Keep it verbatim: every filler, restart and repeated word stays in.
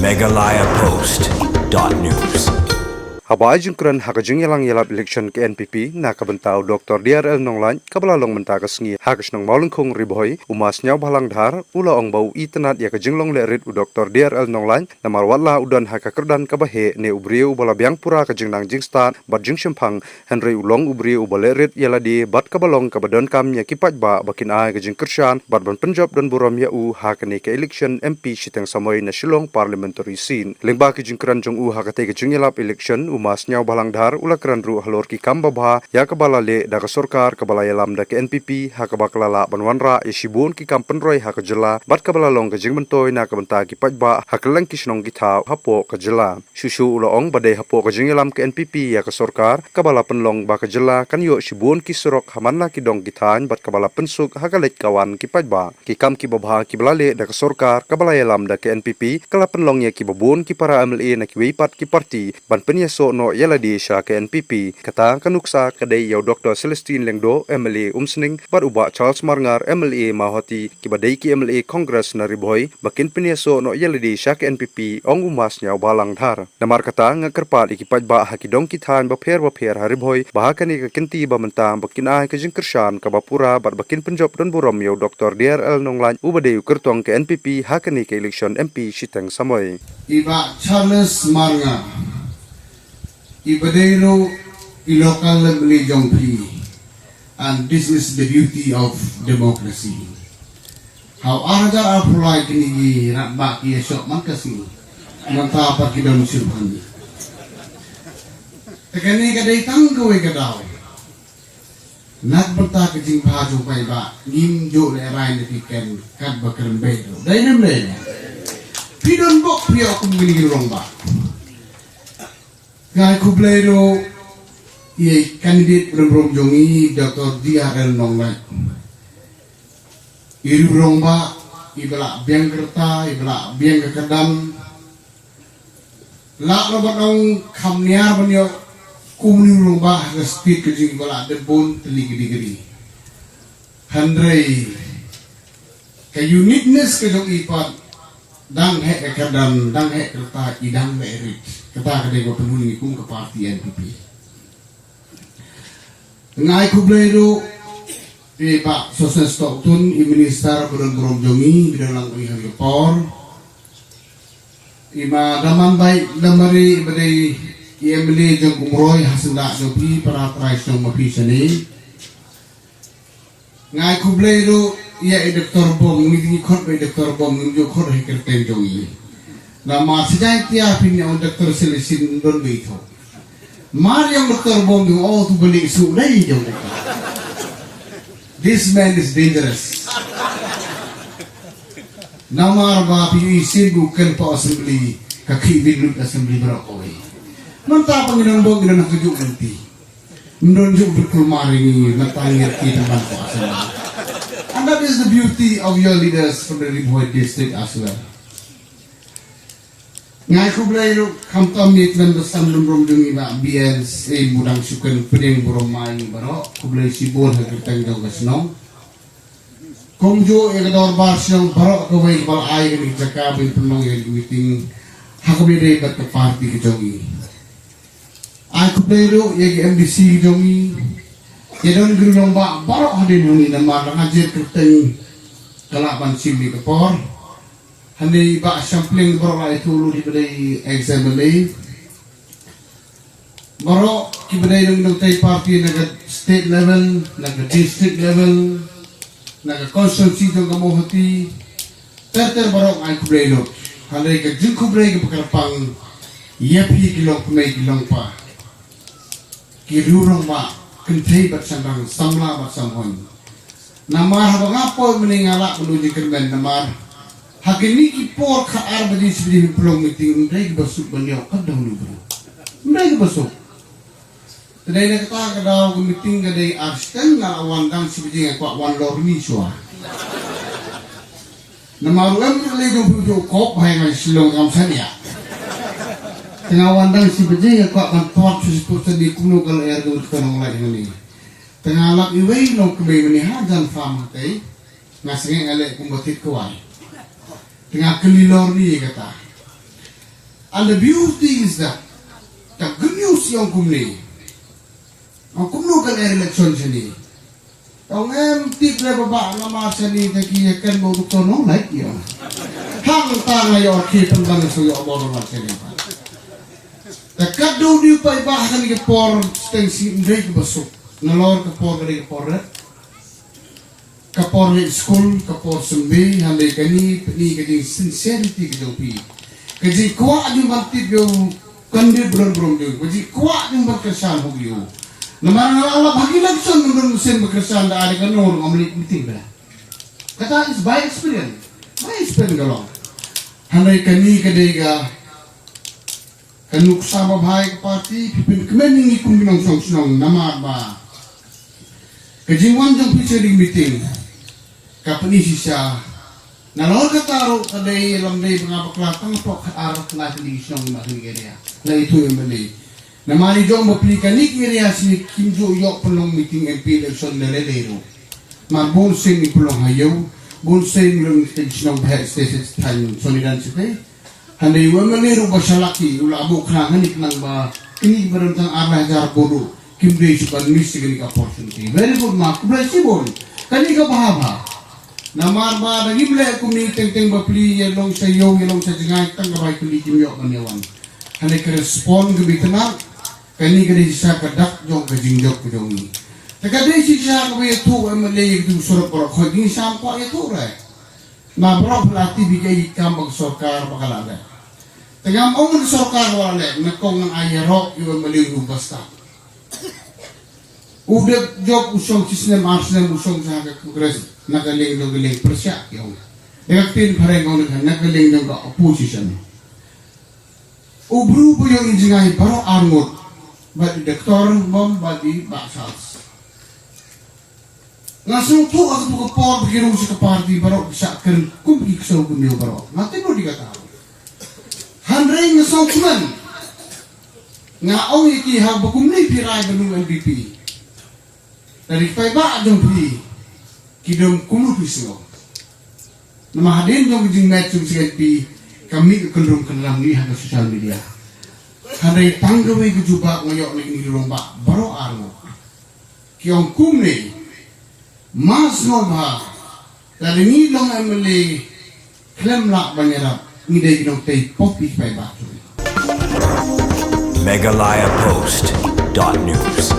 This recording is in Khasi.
Meghalaya Post dot news. Haba ai jingkren ha ka jingïalang ïalap election ka N P P na ka bynta u Doctor D R L Nonglait kaba la long mynta ka sngi ha ka shnong Mawlyngkhung, Ri Bhoi, u Ma Sniawbhalang Dhar u la ong ba u itynnad ïa ka jinglong lehrit u Doctor D R L Nonglait namar watla u don ha ka kyrdan kaba heh ne u briew uba la biang pura ka jingnang jingstad bad jingshemphang, hynrei u long u briew uba lehrit ïa lade bad kaba long kaba donkam ïa ki paidbah ba kin ai ka jingkyrshan bad ban pynjop don burom ïa u ha kane ka election M P shiteng samoi na Shillong Parliamentary Seat. Lyngba ki jingkren jong u ha katei ka jingïalap election, u Ma Sniawbhalang Dhar u la kren ruh halor ki kam babha ïa kaba la leh da ka sorkar kaba la ïalam da ka N P P ha kaba ka la lah ban wanrah ïa shibun ki kam pynroi ha ka jylla bad kaba la long ka jingmyntoi na ka bynta ki paidbah ha kylleng ki shnong ki thaw hapoh ka jylla. Shuh shuh u la ong ba dei hapoh ka jingïalam ka N P P ïa ka sorkar kaba la pynlong ba ka jylla kan ïoh shibun ki surok ha man la ki dong ki thaiñ bad kaba la pynsuk ha ka leit ka wan ki paidbah. Ki kam kiba bha kiba la leh da ka sorkar kaba la ïalam da ka N P P ka la pynlong ïa kiba bun ki para M L A na kiwei pat ki parti ban pynïasoh noh ïa lade sha ka N P P. Kata ka nuksa ka dei ïa u Doctor Celestine Lyngdoh, M L A Umsning, bad u Bah Charles Marngar, M L A Mawhati, kiba dei ki M L A Congress na Ri Bhoi, ba kin pynïasoh noh ïa lade sha ka N P P, ong u Ma Sniawbhalang Dhar. Namar kata nga kyrpad ïa ki paidbah ha ki dong ki thaiñ bapher bapher ha Ri Bhoi ba ha kane ka kynti ba mynta ba kin ai ka jingkyrshan kaba pura bad ba kin pynjop don burom ïa u Doctor D R L Nonglait uba dei u kyrtong ka N P P ha kane ka election M P shiteng samoi. I Bah Charles Marngar, iba dei ruh i local M L A jong phi, and this is the beauty of democracy. Ha u ar hajar arphew lai kine ki rangbah ki ïashong man ka sngi. Mynta pat ki don shuh phan. Te kane ka dei tang kawei ka daw. Na ka bynta ka jingbha jong u paidbah ngim ju lehrain ïa ki ken katba kren beit ruh. Dei ne ym dei? Phi don bok phi ïoh kum kine ki rangbah. Nga ai khublei ruh ïa i candidate burom burom jong ngi, Doctor D R L Nonglait. I riew rangbah iba la biang ka rta, iba la biang ka kyrdan. La ruh ban ong kham niar ban ïoh kum riew rangbah ha ka state ka jong ngi ba la dep bun tylli ki degree. Hynrei ka uniqueness ka jong i pat, dang heh ka kyrdan, dang heh ka rta, i dang lehrit. Kata ka dei ba pynhun ngi kum ka party N P P. Nga ai khublei ruh ïa i Bah Sosen Stockton, i minister ba don burom jong ngi, ba don lang ha kane ka por. I Madam Ambai Lamare, iba dei i M L A jong ka Umroi, ha syndah jong phi, para trai shnong ma phi shane. Nga ai khublei ruh ïa i Doctor Bom, ngi dang khot ba i Doctor Bom, ngim ju khot ha i kyrteng jong i. Namar sha Jaiñtia phin ong Doctor Celestine, don ba i thoh. Mar ïa ong Doctor Bom, ong, oh, tu ba leh suk dei jong Doctor. This man is dangerous. Namar ba phi ïohi shisien ba u kren hapoh assembly, ka khih bit lut assembly baroh kawei. Mynta pat ngi don bok, ngi don ha kajuh lynti. Ym don ju bit kulmar ïa ngi, mynta ngi rkhie tang ban hapoh assembly. And that is the beauty of your leaders from the Ri Bhoi district as well. Nga ai khublei ruh khamtam ïa i kmen basan burom jong ngi Bah B N Syiem, ba u dang shu kren pdiang burom ïa ngi baroh, khublei shibun ha ka kyrteng jong ka shnong. Kumjuh ïa ka dorbar shnong baroh kawei kaba la ai kane ka jaka ban pynlong ïa ka meeting ha kaba ïadei bad ka party ka jong ngi. Ai khublei ruh ïa ki M D C ka jong ngi. Ïa don ki rangbah baroh hadien hangne namar la nga jied kyrteng ka lah ban shim ïa ka por. Hangne i Bah Shampliang baroh la ïathuh lut, iba dei ex M L A. Baroh kiba dei nongtei party na ka state level, na ka district level, na ka constituency jong ka Mawhati, ter ter baroh nga ai khublei lut. Hynrei ka jingkhublei kaba kyrpang ïa phi ki longkmie ki longpa, ki riew rangbah, kynthei bad shynrang, samla bad samhun. Namar haba nga poi mynne nga lah ban ong jingkyrmen namar ha kine ki por khatar baje shi baje pynlong meeting, ym dei kiba suk ban ïoh katto katne briew. Ym dei kiba suk. Te dei na kata ka daw ka meeting ka dei ar shiteng, nga la wan dang shi baje, nga kwah wan lorni shuwa. Namar u M L A jong phi u kop bha ïa nga Shillong kam shaniah. Te nga wan dang shi baje, nga kwah ban thok shu shu shu kumno ka lyer ka mut ka Nonglait hangne. Te nga lap iwei i longkmie mynne hajan farm hatei. Nga sngewthuh nga leh kumba thied kwai. Te nga kylli lorni ïa kata. And the beauty is that, ka good news ïa ong kumne. Ong kumno kan election shane. Ong em tip re ba ba namar shane ta ki ïa kan mo duk to nong lai ïa. Hangta nga ïoh ki pynban so ïoh bor namar shane. Ta ka dei dei paidbah ha kane ka por steng shi ndei ka ba suk. Nalor ka por ka dei ka por re. Ka por leit skul, ka por symbai, hynrei kane pyni ka jingsincerity ka jong phi. Ka jingkwah jong ban tip ïa u candidate barim barim jong, ka jingkwah jong ban kyrshan hok ïa u. Namar nga la lap ha ki election ngam don mynsiem ba kyrshan da ai ka nong ngam leit meeting ba. Kata is by experience. By experience ka long. Hynrei kane ka dei ka Ka nuksa ba bha ïa ka party, phi pynkmen ïa ngi kum ki nongshong shnong namar ba ka jingwan jong phi sha ka meeting ka pyni shisha. Nalor kata ruh ka dei lam dei ba nga bakla tang hapoh khatar khyndai tylli ki shnong ba kane ka area. La ithuh ïa ma lei. Namar i jong ba phi kane ka area shisha kim ju ïoh pynlong meeting M P election na lei lei ruh. Namar bun sien ngi pynlong ha ïew, bun sien ngi long ki shnong ba heh shisha shisha than Sonidan shisha. Hynrei u M L A ruh ba sha laki u la buh khnang hani khnang ba kine ki ba don tang ar lai hajar vote ruh kim dei shuh ban miss ïa kane ka opportunity. Very good, ma khublei shibun. Kane ka bha bha. Namar ba da ngim leh kumne teng teng ba pli ïa long sha ïew ïa long sha jngai tang ka bai pli kim ïoh ban ïa wan. Hynrei ka respond ka bit na kane ka dei shisha ka dak jong ka jingjop ka jong ngi. Te ka dei shisha ka ba ïathuh u M L A ïa ka tu surok baroh khoit ngi sam kwah ïathuh re. Na baroh phi la tip ïa ki kam ba ka sorkar ba ka la leh. Te ngam ong ka sorkar ba la leh, nga kong ngan ai ïaroh ïa u M L A u basta. U dep jop u shong shi snem ar snem u shong sha ka Congress na ka liang jong ka liang pyrshah ki ong. Da ka ktien phareng ong na ka liang jong ka opposition. U bru ba ïoh i jngai baroh arngut bad i doktor mom bad i bah Charles. Nga sngewthuh ha katu ka por ba ki rung sha ka party baroh ki shah kren kum ki ksew kum ïew baroh. Nga tip ruh ïa kata. Hynrei nga sngewkmen. Nga ong ïa ki haba kumne phi rai ban long M V P. Lada ki paidbah jong phi ki dang kumno phi sngew. Namar hadien jong ka jingmut jong C N P ka mih ka kynrum kynram ngi ha ka social media. Hynrei tang kawei ka jubab nga ïoh na kine ki rangbah baroh arngut. Ki ong kumne, ma sngewbha lada ngi long M L A khlem lah ban ïarap ngi dei ki nongtei pop ki paidbah. Meghalaya Post dot news.